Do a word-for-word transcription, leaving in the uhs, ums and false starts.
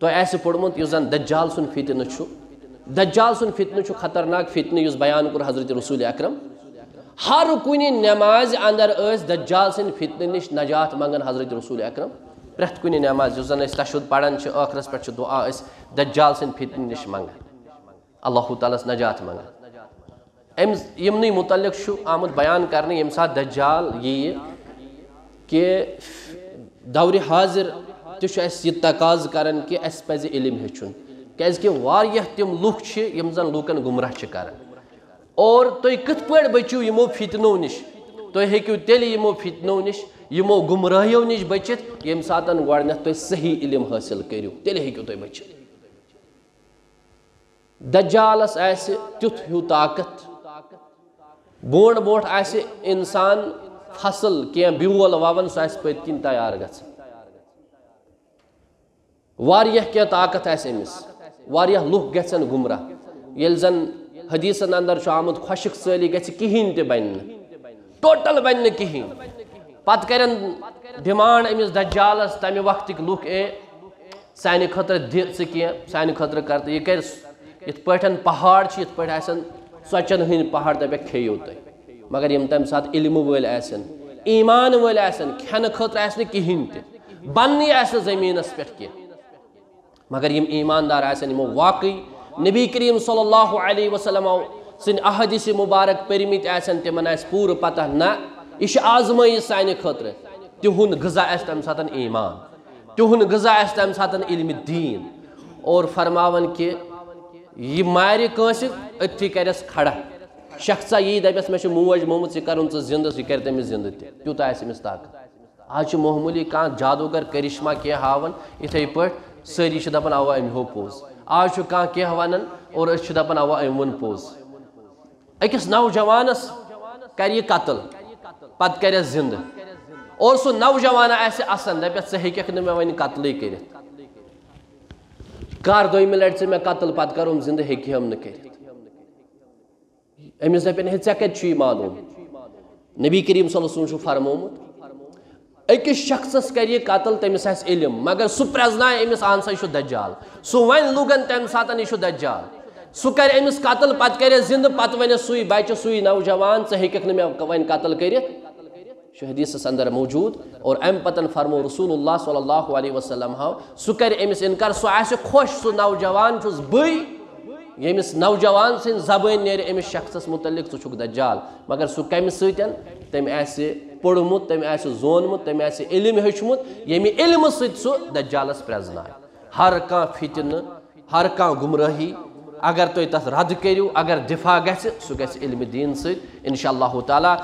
تۄہہِ آسہِ پوٚرمُت یُس زن دجال سُنٛد فتنہٕ چھُ۔ دجال سُنٛد فتنہٕ چھُ خطرناک فتنہٕ یُس بیان کوٚر حضرت رسول اکرم۔ ہر کُنہِ نمازِ اندر ٲسۍ دجال سٕنٛدِ فتنہٕ نِش نجات منگان حضرت رسول اکرم۔ پرٛٮ۪تھ کُنہِ نمازِ یُس زن أسۍ تشہد پران چھِ، ٲخرس پٮ۪ٹھ چھِ دعا، أسۍ دجال سٕنٛدِ فتنہٕ نِش منگان، اللہ تعالیٰ ہس نجات منگان۔ أمۍ یِمنٕے متعلق چھُ آمُت بیان کرنہٕ، ییٚمہِ ساتہٕ دجال یِیہِ، کہِ دورِ حاضر تہِ چھُ اَسہِ یہِ تقاضہٕ کران کہِ اَسہِ پَزِ علم ہیٚچھُن، کیازِ کہِ واریاہ تِم لُکھ چھِ یِم زَن لوٗکَن گمراہ چھِ کران۔ اور تُہۍ کِتھ پٲٹھۍ بٔچِو یِمو فتنو نِش؟ تُہۍ ہیٚکِو تیٚلہِ یِمو فتنو نِش، یِمو گمراہیو نِش بٔچِتھ، ییٚمہِ ساتَن گۄڈٕنٮ۪تھ تُہۍ صحیح علم حٲصِل کٔرِو، تیٚلہِ ہیٚکِو تُہۍ بٔچِتھ۔ دجالس آسہِ تیُتھ ہیوٗ طاقت، برونٛٹھ برونٛٹھ آسہِ انسان فصل کینٛہہ بیول ووان، سُہ آسہِ پٔتۍ کِنۍ تیار گژھان۔ واریاہ کینٛہہ طاقت آسہِ أمِس، واریاہ لُکھ گژھن گمراہ۔ ییٚلہِ زن حدیثن اندر چھُ آمُت، خۄشک سٲلی گژھِ کِہینۍ تہِ بنہِ نہٕ، ٹوٹل بنہِ نہٕ کِہینۍ۔ پتہٕ کرن ڈیمانڈ أمِس دجالس تمہِ وقتٕکۍ لُکھ، اے سانہِ خٲطرٕ دِ ژٕ کینٛہہ، سانہِ خٲطرٕ کر تہٕ یہِ کرِ س-، یِتھ پٲٹھۍ پہاڑ چھِ، یِتھ پٲٹھۍ آسن ژۄچن ہٕنٛدۍ پہاڑ، دپکھ کھیٚیِو تُہۍ۔ مگر یِم تمہِ ساتہٕ علمہٕ وٲلۍ آسن، ایمان وٲلۍ آسن، کھٮ۪نہٕ خٲطرٕ آسہِ نہٕ کِہینۍ تہِ، بننٕے آسہِ نہٕ زٔمیٖنس پٮ۪ٹھ کینٛہہ۔ مگر یِم ایماندار آسن، یِمو واقعی نبی کریم صلی اللہ علیہ وسلم سٕنٛدۍ احادیث مبارک پٔرمٕتۍ آسن، تِمن آسہِ پوٗرٕ پتہ، نہ، یہِ چھِ آزمٲیش سانہِ خٲطرٕ۔ تِہُنٛد غذا آسہِ تمہِ ساتہٕ ایمان، تِہُنٛد غذا آسہِ تمہِ ساتہٕ علم دین۔ اور فرماوان کہِ یہِ مارِ کٲنٛسہِ، أتھی کرٮ۪س کھڑا۔ شخصا یی دپٮ۪س، مےٚ چھِ موج مومٕژ، یہِ کرُن ژٕ زندٕ، یہِ کرِ تٔمِس زندٕ تہِ۔ تیوٗتاہ آسہِ أمِس طاقت۔ آز چھُ معموٗلی کانٛہہ جادوگر کرشمہ کینٛہہ ہاوان، یِتھے پٲٹھۍ سٲری چھِ دپان، اوا، أمۍ ہوو پوٚز۔ آز چھُ کانٛہہ کینٛہہ ونان اور أسۍ چھِ دپان، اوا، أمۍ ووٚن پوٚز۔ أکِس نوجوانس کرِ یہِ قتل، پتہٕ کرٮ۪س زندٕ، اور سُہ نوجوان آسہِ اسان، دپٮ۪س، ژٕ ہیٚککھ نہٕ مےٚ وۄنۍ قتلٕے کٔرِتھ۔ کر دوٚیمہِ لٹہِ ژٕ مےٚ قتل، پتہٕ کرُم زندٕ، ہیٚکہِ ہم نہٕ کٔرِتھ۔ أمِس دپن، ہے، ژےٚ کتہِ چھُ یہِ معلوم؟ نبی کریم صلی اللہ علیہ وسلم چھُ فرمومُت، أکِس شخصس کرِ یہِ قتل، تٔمِس آسہِ علم، مگر سُہ پرزنایہِ أمِس، اہن سا، یہِ چھُ دجال۔ سُہ ونہِ لوٗکن تمہِ ساتن، یہِ چھُ دجال۔ سُہ کرِ أمِس قتل، پتہٕ کرٮ۪س زندٕ، پتہٕ ونٮ۪س سُے بچہِ، سُے نوجوان، ژٕ ہیٚککھ نہٕ مےٚ وۄنۍ قتل کٔرِتھ۔ چھُ حدیثس اندر موجود۔ اور امہِ پتن فرمو رسول اللہ صلی اللہ علیہ وسلم ہو، سُہ کرِ أمِس انکار، سُہ آسہِ خۄش، سُہ نوجوان چھُس بٕے، ییٚمِس نوجوان سٕنٛدِ زبٲنۍ نیرِ أمِس شخصس متعلق، ژٕ چھُکھ دجال۔ مگر سُہ کمہِ سۭتۍ؟ تٔمۍ آسہِ پوٚرمُت، تٔمۍ آسہِ زونمُت، تٔمۍ آسہِ علم ہیوٚچھمُت، ییٚمہِ علمہٕ سۭتۍ سُہ دجالس پرزنایہِ۔ ہر کانٛہہ فتنہٕ، ہر کانٛہہ گمراہی، اگر تُہۍ تتھ رد کٔرِو، اگر دفاع گژھِ، سُہ گژھِ علمِ دین سۭتۍ، انشاءاللہ تعالیٰ۔